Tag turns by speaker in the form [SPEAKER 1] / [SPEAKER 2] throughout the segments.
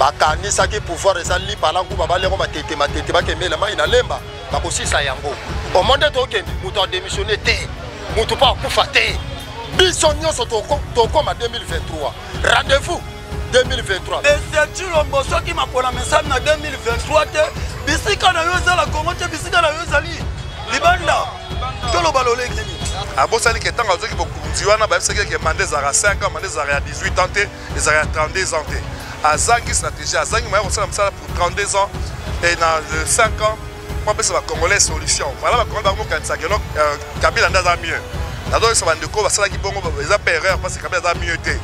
[SPEAKER 1] Bakanisaki pouvoir eza lipa na nguba, balengo matete matete, bakemela mai na lemba, bakosisa yango. Omonde tokende, moto adémissionne te, moto mpo akufa te. Biso nyonso tokoma 2023, rendez-vous 2023.
[SPEAKER 2] Monsieur Tshilombo, soki mapona mesami na 2023 te, bisika na yo eza na Congo te, bisika na yo ezali libanda. Toloba lolenge nini?
[SPEAKER 3] Abosani ke ntango azwaki bokonzi wana, bayebisaki ke mandat ezalaka 5 ans, mandat ezalaka ya 18 ans te, ezalaka ya 32 ans te. Azangi stratégie, azangi moyen kosala mosala pour 32 ans et na 5 ans po apesa bacongolais solution. Voilà, bacongolais bakomokanisa ke Kabila nde aza mieux. Nazoyebisa bandeko basalaki bongo, eza mpe erreur, parce que Kabila aza mieux te.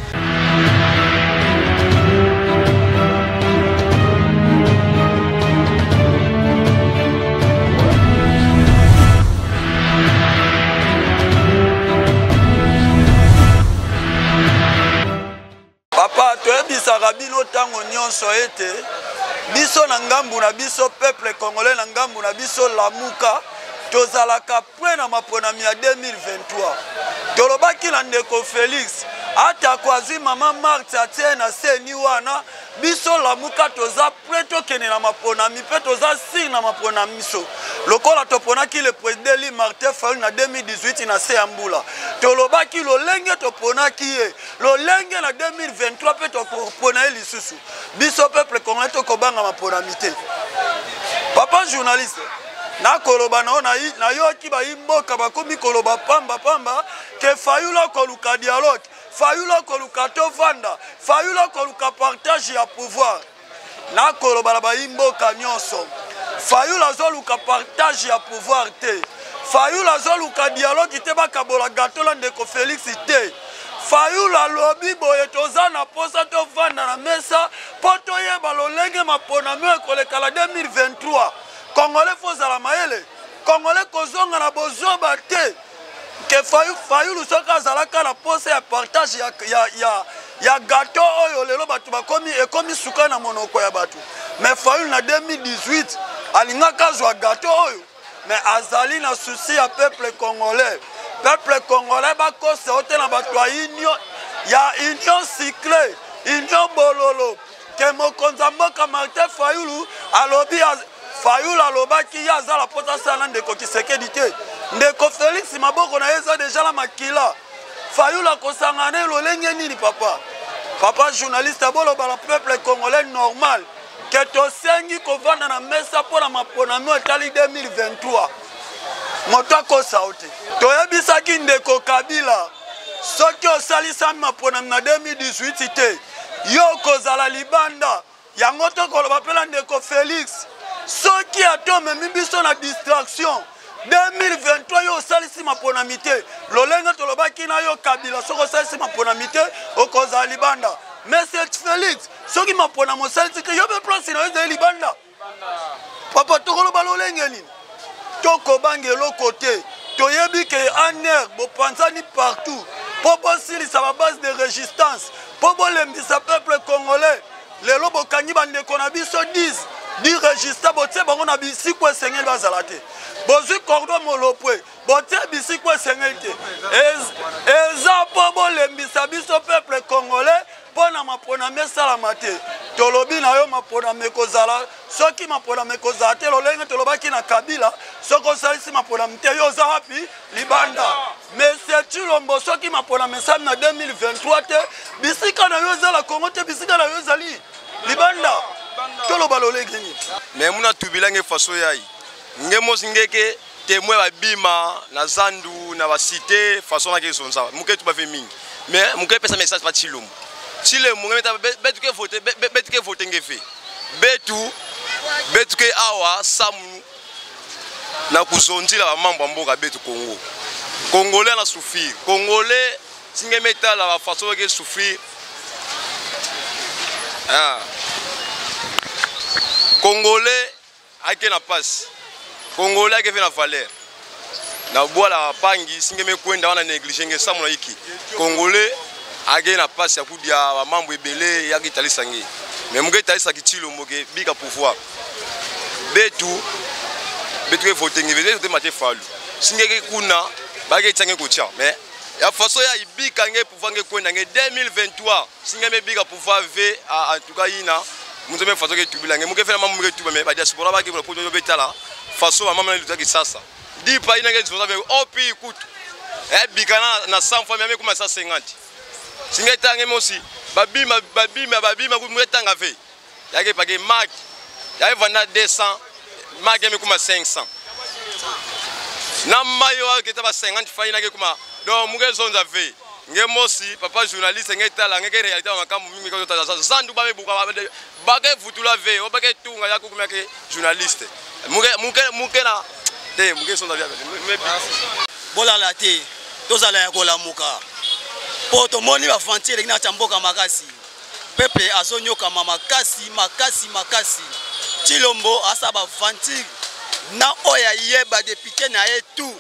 [SPEAKER 2] Papa, toyebisaka bino ntango nyonso ete biso na ngambu na biso peuple congolais, na ngambu na biso Lamuka, tozalaka prêt na maponami ya 2023. Tolobaki na ndeko Félix, atako azwi mama Marthe atie na seni wana, biso Lamuka toza prêt, tokende na maponami mpe toza sire na maponami. So lokola toponaki le président élu Martin Fayulu na 2018 na se ya mbula, tolobaki lolenge toponaki ye lolenge na 2023 mpe tokopona ye lisusu. Biso peuple congolais tokobanga maponami te. Papa journaliste, nakoloba na yo, nayoki bayi mboka bakomi koloba pamba pamba ke Fayulu akoluka dialogue, Fayulu akoluka tovanda, Fayulu akoluka partage ya pouvoir. Nakoloba na bayi mboka nyonso, Fayulu azoluka partage ya pouvoir te, Fayulu azoluka dialogue te, bakabola gâteau na ndeko Félix te. Fayulu alobi boye, toza na posa tovanda na mesa mpo toyeba lolenge maponami oyo ekoleka na 2023. Congolais fo ozala mayele, Congolais kozonga na bozoba te. Ke Fayulu soki azalaka na posa ya partage ya gâteau oyo lelo bato bakomi ekomi suka na monoko ya bato, mais Fayulu na 2018 alingaka azwa gâteau oyo, mais azali na souci ya peuple congolais. Peuple congolais bakosa yo te na bato ya union, ya union cyclé, union bololo, ke mokonzi ya mboka Martin Fayulu alobi, Fayulu alobaki ye aza na mposa asala na ndeko Tshisekedi te. Ndeko Félix maboko na ye eza deja na makila. Fayulu akosangana na ye lolenge nini? Papa, papa journaliste, boloba na peuple congolais normal ke tosengi kovanda na mesa mpo na maponami oyo etali 2023. Moto akosa yo te. Toyebisaki ndeko Kabila, soki osalisami maponami na 2018 te, yo okozala libanda. Yango tokoloba mpe na ndeko Félix, soki ata omemi biso na distraction 2023, yo osalisi maponami te, lolenge tolobaki na yo Kabila, soki osalisi maponami te okozala libanda. Monsieur Félix, soki maponami osalisi te, yo mpe place na yo ezali libanda. Papa, tokoloba lolenge nini? Tokobanga eloko te. Toyebi ke ANR bopanzani partout mpo bosilisa babase de résistance, mpo bolembisa peuple congolais. Lelo bokangi bandeko na biso 10 10 résistant, botie bango na bisiko esengeli bazala te. Bozwi cordon molopwe, botie bisiko esengeli te. Eza mpo bolembisa biso peuple congolais mpo na maponami esalama te. Tolobi na yo, maponami ekozala. Soki maponami ekozala te, lolenge tolobaki na Kabila, soki osalisi maponami te, yo oza wapi? Libanda. Monsieur Tshilombo, soki maponami esali na 2023 te, bisika na yo eza na Congo te, bisika na yo ezali libanda. Toloba lolenge nini?
[SPEAKER 4] Me muna tubilange faso yai nge mosi ngeke témoin babima na zandu na basite façon nake zonza muke tu bave mingi, mais muke pesa message pa Tshilombo. Tshilombo nge meta betu ke vote, betu ke vote nge fe betu, betu ke awa samu na kuzonzila ba mambo ya mboka betu Congo. Congolais na souffrir, Congolais singe metala ba façon ke souffrir. Ah. Congolais ake na passe, Congolais ake fe na valeur na bwala pangi singe mekwenda wana néglige nge samu na iki. Congolais ake na passe ya kudia ba mambo ebele yaki talisa nge, mais muke talisa ki Tshilombo ke bika pouvoir betu, betu ke vote nge betu te mate falu singe ke kuna bake tsange kotia, mais ya façon ya ibika nge pouvoir nge kwenda nge 2023 singe mebika pouvoir v en tout cas ina. Munzambe faso ke tubila nge muke fela mamu ke tuba me ba diaspora ba ke poto yo betala faso ba mama luta kisasa. Di pa ina ke zoza be opi kutu. Eh bikana na 100 fois mais kuma 150. Singa tange mosi babima babima babima ku muke tanga ve. Yake pake mark. Yake vanda 200 mark yame kuma 500. Na mayo ake taba 50 fois ina ke kuma donc muke zonza ve. Nge mosi papa journaliste nge tala nge ke réalité makambo mingi ko tala zandu ba bebuka ba ke vutula ve o ba ke tunga ya kukumya ke journaliste muke muke muke na te muke sonza vya me
[SPEAKER 5] bolala te tozala ya kolamuka mpo tomoni bafanti eleki na kati ya mboka makasi peuple azonyokama makasi makasi makasi Tshilombo asa baventure na oyo aye badepute na ye tout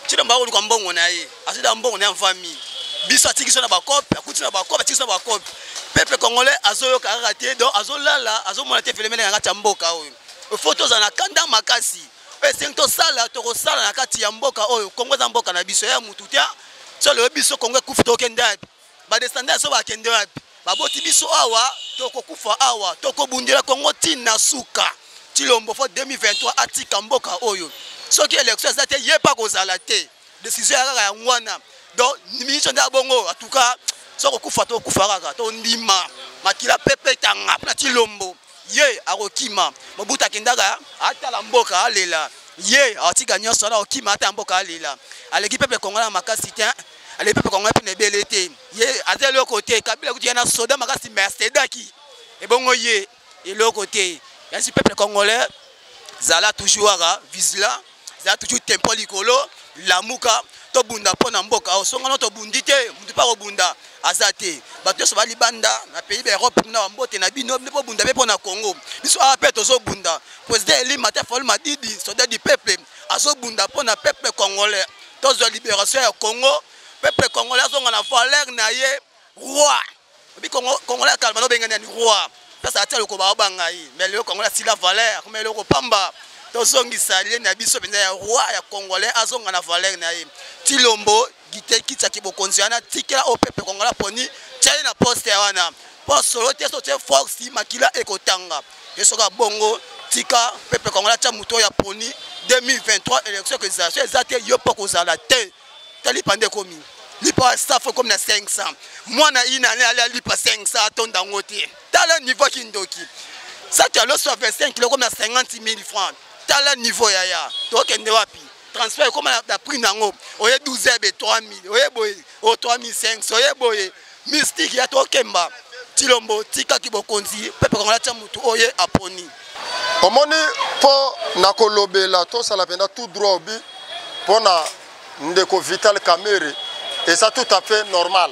[SPEAKER 5] Tshilombo akoluka mbongo na ye azwi mbongo na ye famille biso atiki biso na bakope akuti na bakope atiki biso na bakope peuple congolais azoyoka kaka te donc azolala azomona te felemene na kati ya mboka oyo faut tozala na kanda makasi oyo esengi tosala tokosala na kati ya mboka oyo kongo eza mboka na biso ya mutu te so lelo biso kongo ekufi tokende wapi badescendant so bakende wapi baboti biso awa tokokufa awa tokobundela kongo ntina suka Tshilombo fo 2023 atika mboka oyo soki élection eza te ye mpe akozala te décision ya kaka yango wana donc ministre nde abongo en tout cas soki okufa tokufa kaka tondima makila pepe etanga mpona Tshilombo ye akokima Mobutu akendaka atala mboka alela ye atika nyonso wana akokima ata mboka alela aleki peuple congolais makasi te aleki peuple congolais mpe na ebele te ye aza eloko te Kabila kutu ye na soda makasi mais asedaki ebongo ye eloko te yansi peuple congolais zala toujours kaka vigilant zala toujours tempo likolo lamuka tobunda mpo na mboka oyo songano tobundi te motu mpe akobunda aza te bato nyonso balibanda na pays ba Europe kuna bambote na bino bino bobunda mpe mpo na Congo biso awa mpe tozobunda président eli Martin Fayulu Madidi soldat du peuple azobunda mpo na peuple congolais tozwa libération ya Congo peuple congolais azonga na valeur na ye roi obi congolais akalama nobengani yani roi place atia lokoba obanga ye mais lelo congolais asila valeur akoma eloko pamba tozongisa lie na biso mpenza ya roi ya congolais azonga na valeur na ye Tshilombo gite kitiaki bokonzi wana tikela oyo peuple congolais aponi tia ye na poste wana mpo solo te so tie force makila ekotanga ye soki abongo tika peuple congolais atia moto oyo aponi 2023 élection ekozala so eza te yo mpo kozala te ta lipa nde ekomi lipa ya safo ekomi na 500 mwana ina ale alipa 500 atonda yango te tala niveau kindoki saki ya loso ya 25 kilo ekomi na 50 000 francs tala niveau yaya tokende wapi transfert ekoma na prix nango oye 12 ebe 3000 oye boye o 3500 oye boye mystique ya tokemba Tshilombo tikaki bokonzi pepe kongola tia mutu oye aponi
[SPEAKER 1] omoni mpo na kolobela tosala mpenza tout droit obi mpo na ndeko Vital Kamerhe eza tout à fait normal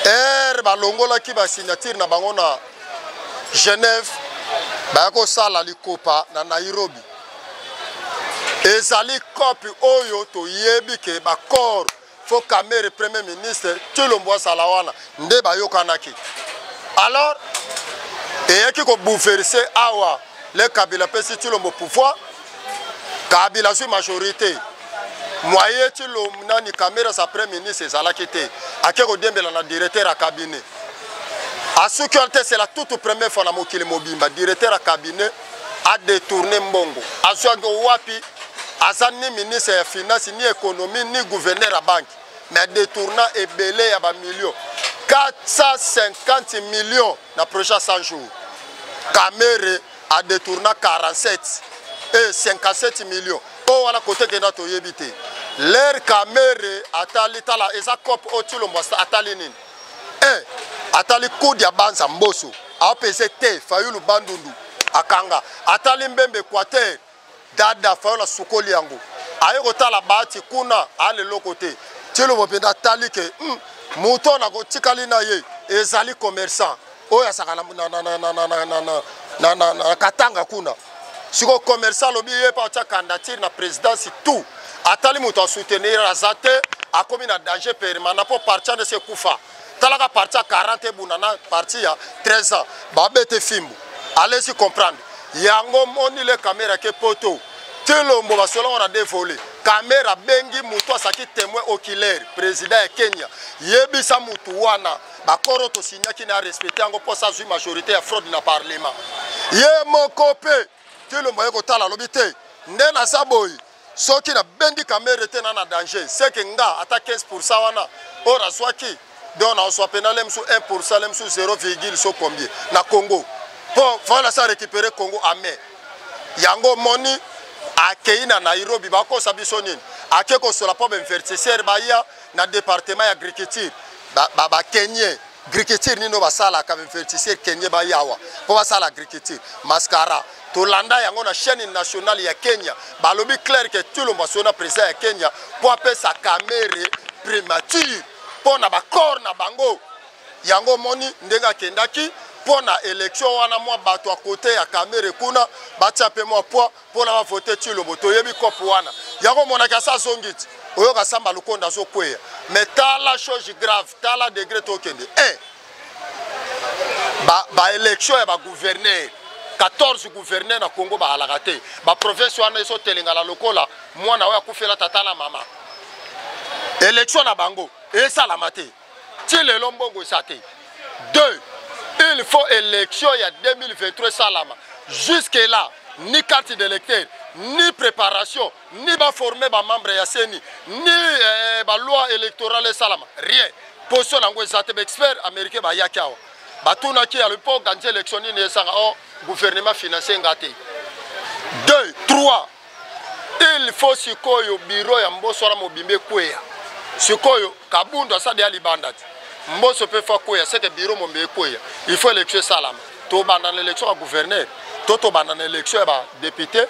[SPEAKER 1] ere balongolaki basignature na bango na Genève baya kosala likopa na Nairobi ezali cope oyo toyebi ke baccord fo Kamerhe premier ministre Tshilombo azala wana nde bayokanaki alors eyaki kobouleverse awa le Kabila apesi Tshilombo pouvoir Kabila azwi majorité moyen Tshilombo nani Kamerhe aza premier ministre ezalaki te ake kodiembela na directeur ya cabinet asuki wana te c'est la toute première fois na mokili mobimba directeur ya cabinet adetourne mbongo azwaki wapi aza ni ministre ya finance ni économie ni gouverneur ya banque mais adetourna ebele ya bamillion 450 millions na projet ya 100 jours Kamerhe adetourna 47 et 57 millions oyo wana kote kenda toyebi te lere Kamerhe atali tala eza cope oyo Tshilombo atali nini 1 atali kude ya banza mboso aopese te Fayulu Bandundu akanga atali Mbembe Équateur dada Fayulu asukoli yango aye kotala bahati kuna ala eloko te Tshilombo mpenza atali ke moto oyo nakotikali na ye ezali commerçant oyo azalaka na Katanga kuna sikoyo commerçant alobi ye mpe atya candidature na présidence tout atali moto asoutenir aza te akomi na danger permanent mpo parti wana esi ekufa talaka parti ya 40 ebunda na parti ya 13 ans babete fimbu allez comprendre yango moni le Kamerhe ke poto Tshilombo basolongo na deux volets. Kamerhe abengi moto asaki témoin oculaire, président ya Kenya. Yebisa motu wana bakoro tosignaki na respecte yango mposa azwi majorité ya fraude na parlement. Ye moko mpe Tshilombo aye kotala, alobi te nde naza boye, soki nabendi Kamerhe te na danger, seke nga ata 15% wana oyo nazwaki, donc nazwa mpena le mosu 1%, le mosu 0, so combien na Congo, mpo voilà sa récupérer Congo ame yango. Moni akei na Nairobi, bakosa biso nini? Ake kosola mpo bainvestisseur baya na département ya agriculture, bakenye agriculture nini oyo basalaka, bainvestisseur kenye bayawa mpo basala agriculture mascara. Tolanda yango na chaîne nationale ya Kenya, balobi clair ke Tshilombo asoli na président ya Kenya mpo apesa Kamerhe primature mpo na bacor na bango. Yango omoni ndenge akendaki mpo na élection wana, mwa bato ya kote ya Kamerhe kuna batia mpe mwa poids mpo na bavote Tshilombo. Toyebi kope wana, yango omonaki asa azongi ti oyoka Samba Lukonda azokweya. Mais tala chose grave, tala degré tokende 1 baélection ba ya bagouverneur, 14 gouverneur na Congo baalaka te. Baprovince wana ezotelengana lokola mwana oyo akufela tata na mama. Élection na bango esalama te ti lelo, mbongo eza te. Deux, il faut élection ya 2023 esalama. Jusque là, ni carte d'électeur, ni préparation, ni baforme bamembre ya CENI, ni baloi électorale esalama, rien. Position nango eza te. Baexpert américain bayaki awa, batunaki, alobi mpo organise élection nini esanga o gouvernement financier nga te. 2, 3, il faut sikoyo bureau ya Mboso wana mobimba ekweya. Sikoyo Kabundu asali ya libanda te, Mboso mpe fa kweya, seke bureau mombe ekweya. Il faut élection esalama. Tobanda na élection ya gouverneur to tobanda na élection ya badéputé,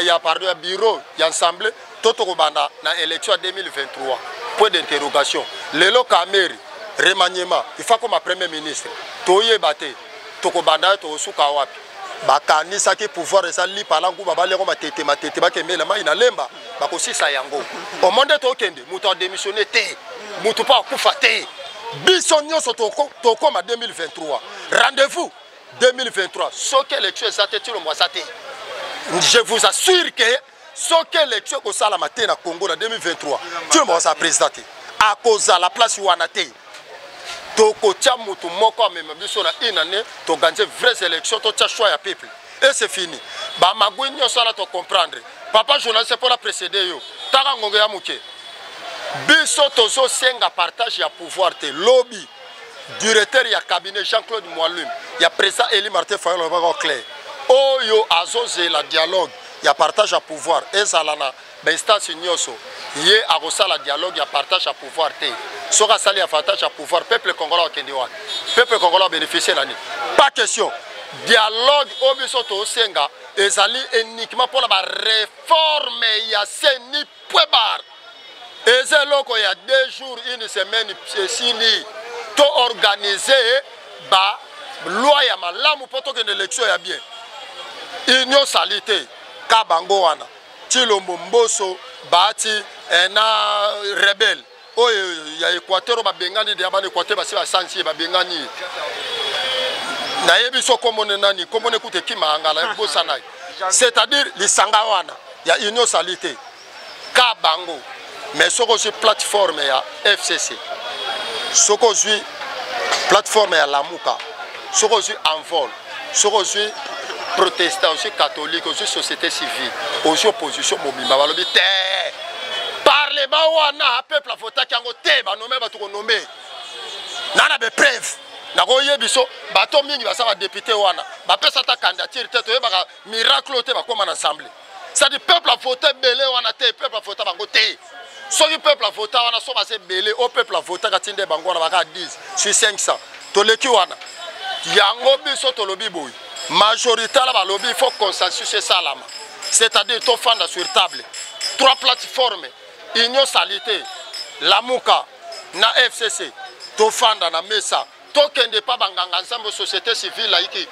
[SPEAKER 1] ya pardon, ya bureau ya assemblée, to tokobanda na élection ya 2023? Point d'interrogation. Lelo Kamerhe, remaniement, il faut koma premier ministre, toyeba te tokobanda yo tokosuka wapi. Bakanisaki pouvoir eza lipa na nguba, baliango matete matete, bakemela mai na Lemba, bakosisa yango. Omo nde tokende, moto adémissionne te, moto mpo akufa te. Biso nyonso tokóma 2023, rendez-vous 2023. Soki élection eza te, Tshilombo aza te. Je vous assure que soki élection ekosalama te na Congo na 2023, Tshilombo azala président te, akozala place wana te. Tokotia motu moko amema biso na une année, toorganiser vraies élections, totia choix ya peuple et c'est fini. Bamagwi nyonso wana tocomprendre. Papa journaliste, mpona précédé yo, taka ngongo ya moke, biso tozosenga partage ya pouvoir te. Lobi directeur ya cabinet Jean-Claude Mwalum ya président Eli Martin Fayulu alobaka clair, oyo azozela dialogue ya partage ya pouvoir ezala na bainstance nyonso, ye akosala dialogue ya partage ya pouvoir te. Soki asali ya partage ya pouvoir, peuple congolais akende wapi? Peuple congolais abénéficie na nini? Pas question. Dialogue oyo biso tosenga ezali uniquement mpona baréforme ya CENI, point barre. Eza eloko ya 2 jours, une semaine esili. Toorganize baloi ya malamu mpo tokende élection ya bien. Union sali te ka bango wana, Tshilombo, Mboso, Bahati na rebelle oyo ya Équateur oyo babengani deya. Bana Équateur basi basansi ye, babengani ye. Nayebi so kombone nani, kombone kuta ekima ngala, ebosana ye. C'est-à-dire lisanga wana ya union sali te ka bango. Mais soki ozwi plateforme ya FCC, soki ozwi plateforme ya Lamuka, soki ozwi Envol, soki ozwi protestant, ozwi catholique, ozwi société civile, ozwi opposition mobimba, balobi te parlement wana peuple avotaki yango te. Banome bato konome na na bapreuve, nakoyebi so bato mingi baza badéputé wana, bapesa ata candidature te. Toyebaka miracle oyo te, bakóma na assemblée. C'est-à-dire peuple avote ebele wana te, peuple avota bango te. Soki peuple avota wana, so baza ebele oyo peuple avotaka ti nde bango wana baka 10 sur 500, toleki wana. Yango biso tolobi boye, majorité ala balobi il faut consensus esalama, c'est-à-dire tofanda sur table, trois plateformes, union salité, Lamuka na FCC, tofanda na mesa, tokende pa banganga nzambe, société civile ayiki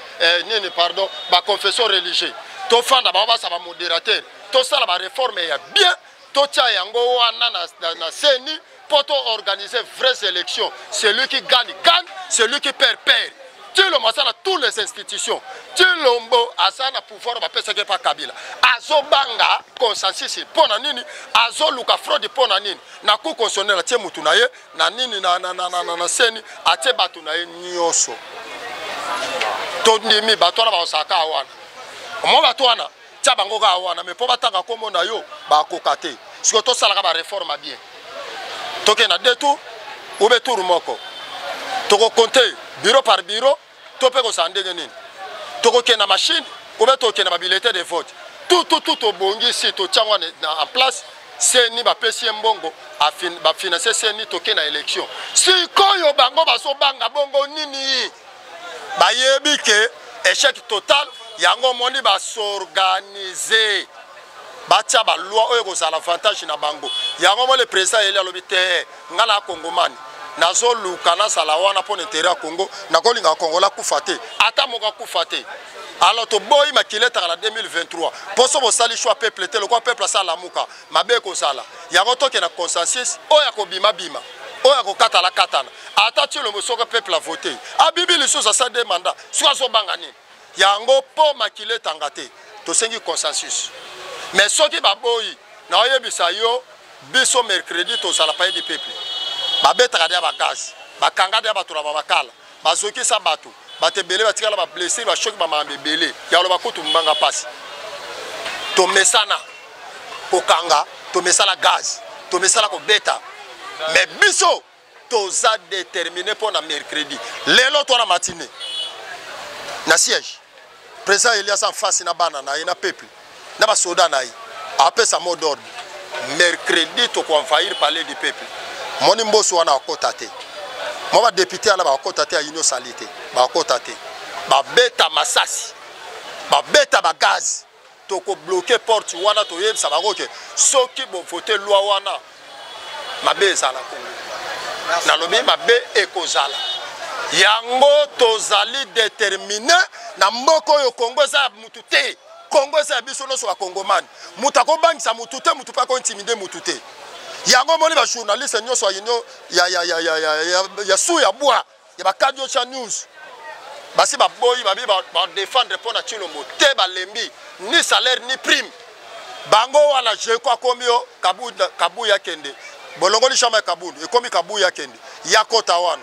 [SPEAKER 1] nini, pardon, baconfession religieux, tofanda, bango basa bamodérateur, tosala baréforme ya bien, totia yango wana na CENI mpo toorganiser vraies élections. Celui qui gagne gagne, celui qui perd perd. Tshilombo aza na toutes les institutions. Tshilombo aza na pouvoir bapesaki epa Kabila. Azobanga consensus mpo na nini? Azoluka fraude mpo na nini? Na cour constitutionnelle atie mutu na ye na nini na, na, na, na, na, na seni atie bato na ye nyonso. Tondimi bato wana bakosaka kaka wana. Omoni bato wana tia bango kaka wana mais mpo batanga nkombo na yo bakoka te. Sikoyo tosalaka ba reforme ya bien. Tokende na deux tours ou be tour moko. Tokokonte bureau par bureau to mpe kozala ndenge nini? Tokokende na machine ou be tokende ba bulletin de vote. Tout tout tout tobongisi totia yango en place. CENI bapesi ye mbongo bafinanse CENI toke na election. Sikoyo bango bazobanga bongo nini? Bayebi ke échec total, yango omoni basorganize batia ba loi oyo ekozala avantage na bango. Yango mo le président Eli alobi te, nga na Kongomani nazoluka nazala wana mpo na intérêt ya Congo, nakolinga Kongola akufa te, ata moko akufa te. Alors toboyi makila etaka na 2023 mpo so bosali choix peuple te, lokola peuple asalamuka mabe ekozala. Yango toke na consensus oyo akobima bima, oyo akokatala katana. Ata Tshilombo soki peuple a vote abibi lisusu asali deux mandats, soki azobanga nini? Yango mpo makila etanga te, tosengi consensus. Mais soki baboyi, naoyebisa yo biso mercredi tozala palais du peuple. Babetaka dia ba gaz, bakanga dia bato na ba makala, bazokisa bato, bato ebele batikala ba blessé, ba choc, ba makambo ebele. Ya loba kutu mbanga pasi. Tomesana kokanga, tomesana gaz, tomesana kobeta. Mais biso toza déterminé mpo na mercredi. Lelo to na matinée na siège président Elias en face na bana na ye na peuple na basoda na ye apesa mot d'ordre mercredi tokoenvahir palais du peuple. Moni mboso wana akota te, mwa badepute wana bakota te, ya union sali te, bakota te, babeta masasi, babeta bagaz, tokobloke porte wana. Toyebisa bango ke soki bovote loi wana mabe ezala Congo, nalobi mabe ekozala. Yango tozali déterminé na mboka oyo. Congo eza ya mutu te, Congo eza ya biso nyonso bakongomani. Moto akobangisa mutu te, mutu mpe akointimide mutu te. Yango omoni bajournaliste nyonso ya union ya, ya, ya, ya, ya, ya, ya su ya bwa ya bakadiocha news basi baboyi, babi badefendre mpo na Tshilombo te, balembi ni salaire ni prime. Bango wana jeko akomi yo Kabuya akende, bolongoli chama ya Kabundu ekomi Kabuya akende ya kota wana,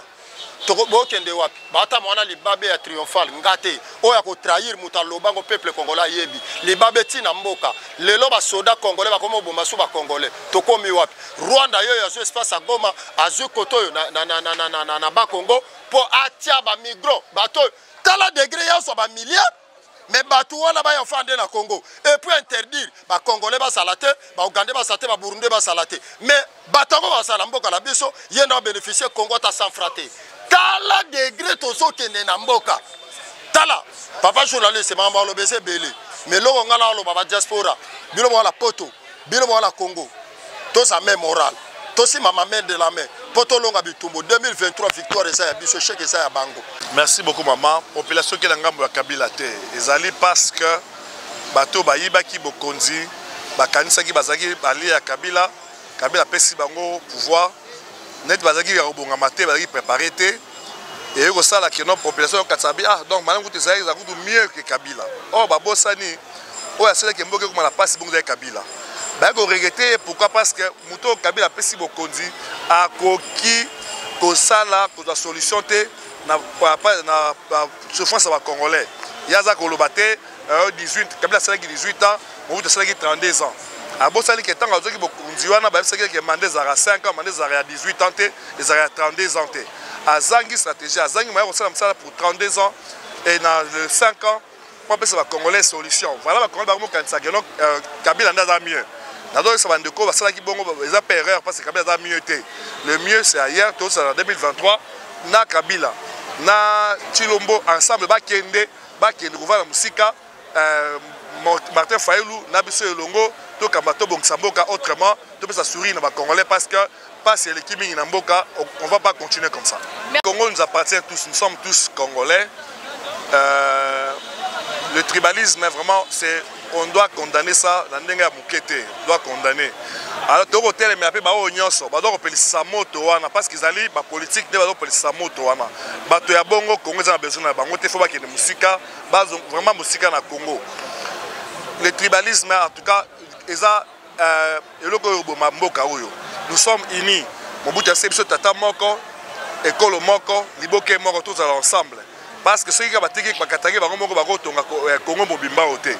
[SPEAKER 1] bokende wapi? Batama wana libabe ya triomphal nga te oyo akotrahir moto alobango peuple congolais ayebi libabe ntina mboka. Lelo basoda congolais bakomi oboma su bacongolais, tokomi wapi? Rwanda yoyo azwi espace ya Goma, azwi kote oyo na, na, na, na, na, na, na, na Bakongo mpo atia bamigro bato oyo. Tala degré yazwa bamilliard, mais bato wana baya ofanda nde na Congo et puis interdire bacongolais bazala te, baugandais bazala te, baburundais bazala te, mais bato yango bazala mboka na biso, ye nde abénéficie Congo ata 100 franc te. Tala degré tozokende na mboka. Tala papa journaliste, makambo aloba eza ebele, mais eloko ngai na aloba, badiaspora, bino bowana poto, bino bowana Congo, toza main morale, tosimama main de la main mpo tolonga bitumbu 2023. Victoire eza ya biso, échec eza ya bango.
[SPEAKER 3] Merci beaucoup mama. Population ke na ngambo ya Kabila te, ezali parce que bato bayibaki bokonzi, bakanisaki bazalaki balie ya Kabila. Kabila apesi bango pouvoir neti bazalaki ya kobongama te, bazalaki préparé te. Eye kosala ke non, population yokatisa bi ah donc malamu kutu ezalaki eza kutu mieux que Kabila. Oyo babosani oyo asalaki mboka ekoma na pasi bongo ezalaki Kabila. Baye koregrete ye pourquoi? Parce que moto oyo Kabila apesi bokonzi akoki kosala kozwa solution te na, na, na souffrance ya bacongolais. Ye aza koloba te 18 Kabila asalaki 18 ans, Mobutu asalaki 32 ans. Abosani ke ntango azwaki bokonzi wana bayebisaki ke mandat ezalaka 5 ans, mandat ezalaka ya 18 ans te, ezalaka ya 32 ans te. Azangi stratégie, azangi moyen kosala mosala pour 32 ans et na le 5 ans mpo apesa bacongolais solution. Voilà, bacongolais bakomokanisa ke non, Kabila nde aza mieux. Nazoyebisa bandeko basalaki bongo, eza mpe erreur, parce que Kabila aza mieux te. Le mieux c'est ailleurs. Tozala na 2023 na Kabila na Tshilombo ensemble, bakende bakende kovanda mosika. Martin Fayulu na biso elongo tokamba, tobongisa mboka. Autrement topesa sourire na bacongolais, parce que passe eleki mingi na mboka. On va pas continuer comme ça. Congo nous appartient tous, nous sommes tous congolais. Le tribalisme vraiment c'est On doit condamner ça na ndenge ya moke te, on doit condamner. Alors tokotelemela mpe baoyo nyonso baza kopelisa moto wana, parce que ezali bapolitique nde baza kopelisa moto wana. Bato ya bongo, Congo eza na besoin na bango te. Faut bakende mosika, vraiment mosika na Congo. Le tribalisme, en tout cas, eza eloko oyo oboma mboka oyo. Nous sommes unis. Mobutu ase biso tata moko, ekolo moko, liboke moko, tozala ensemble, parce que soki kaka batiki bakataki bango moko, bakotonga Congo mobimba oyo te.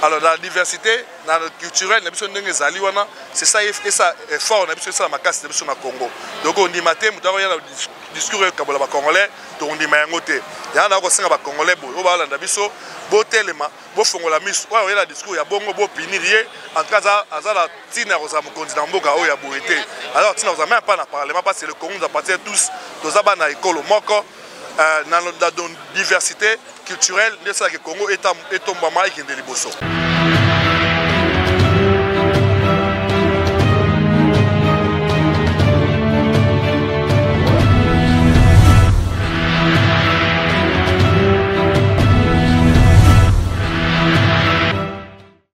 [SPEAKER 3] Alors na diversité na culturelle na biso ndenge ezali wana, c'est ça esa effort na biso, esala makasi na biso na Congo. Donc ondima te moto akoya na discours oyo ekabola Bacongolais, tokondima yango te. Yango na kosenga Bacongolais boye oyo balanda biso, botelema, bofongola miso. Oyo akoyela discours ya bongo, bopunir ye. En tout cas, aza na ntina ya kozala mokonzi na mboka oyo ya boye te. Aza na ntina kozala même pas na parlement, parce que le Congo nous appartient tous. Toza bana ekolo moko na diversité culturelle nde esalaka Congo etombama, ekende liboso.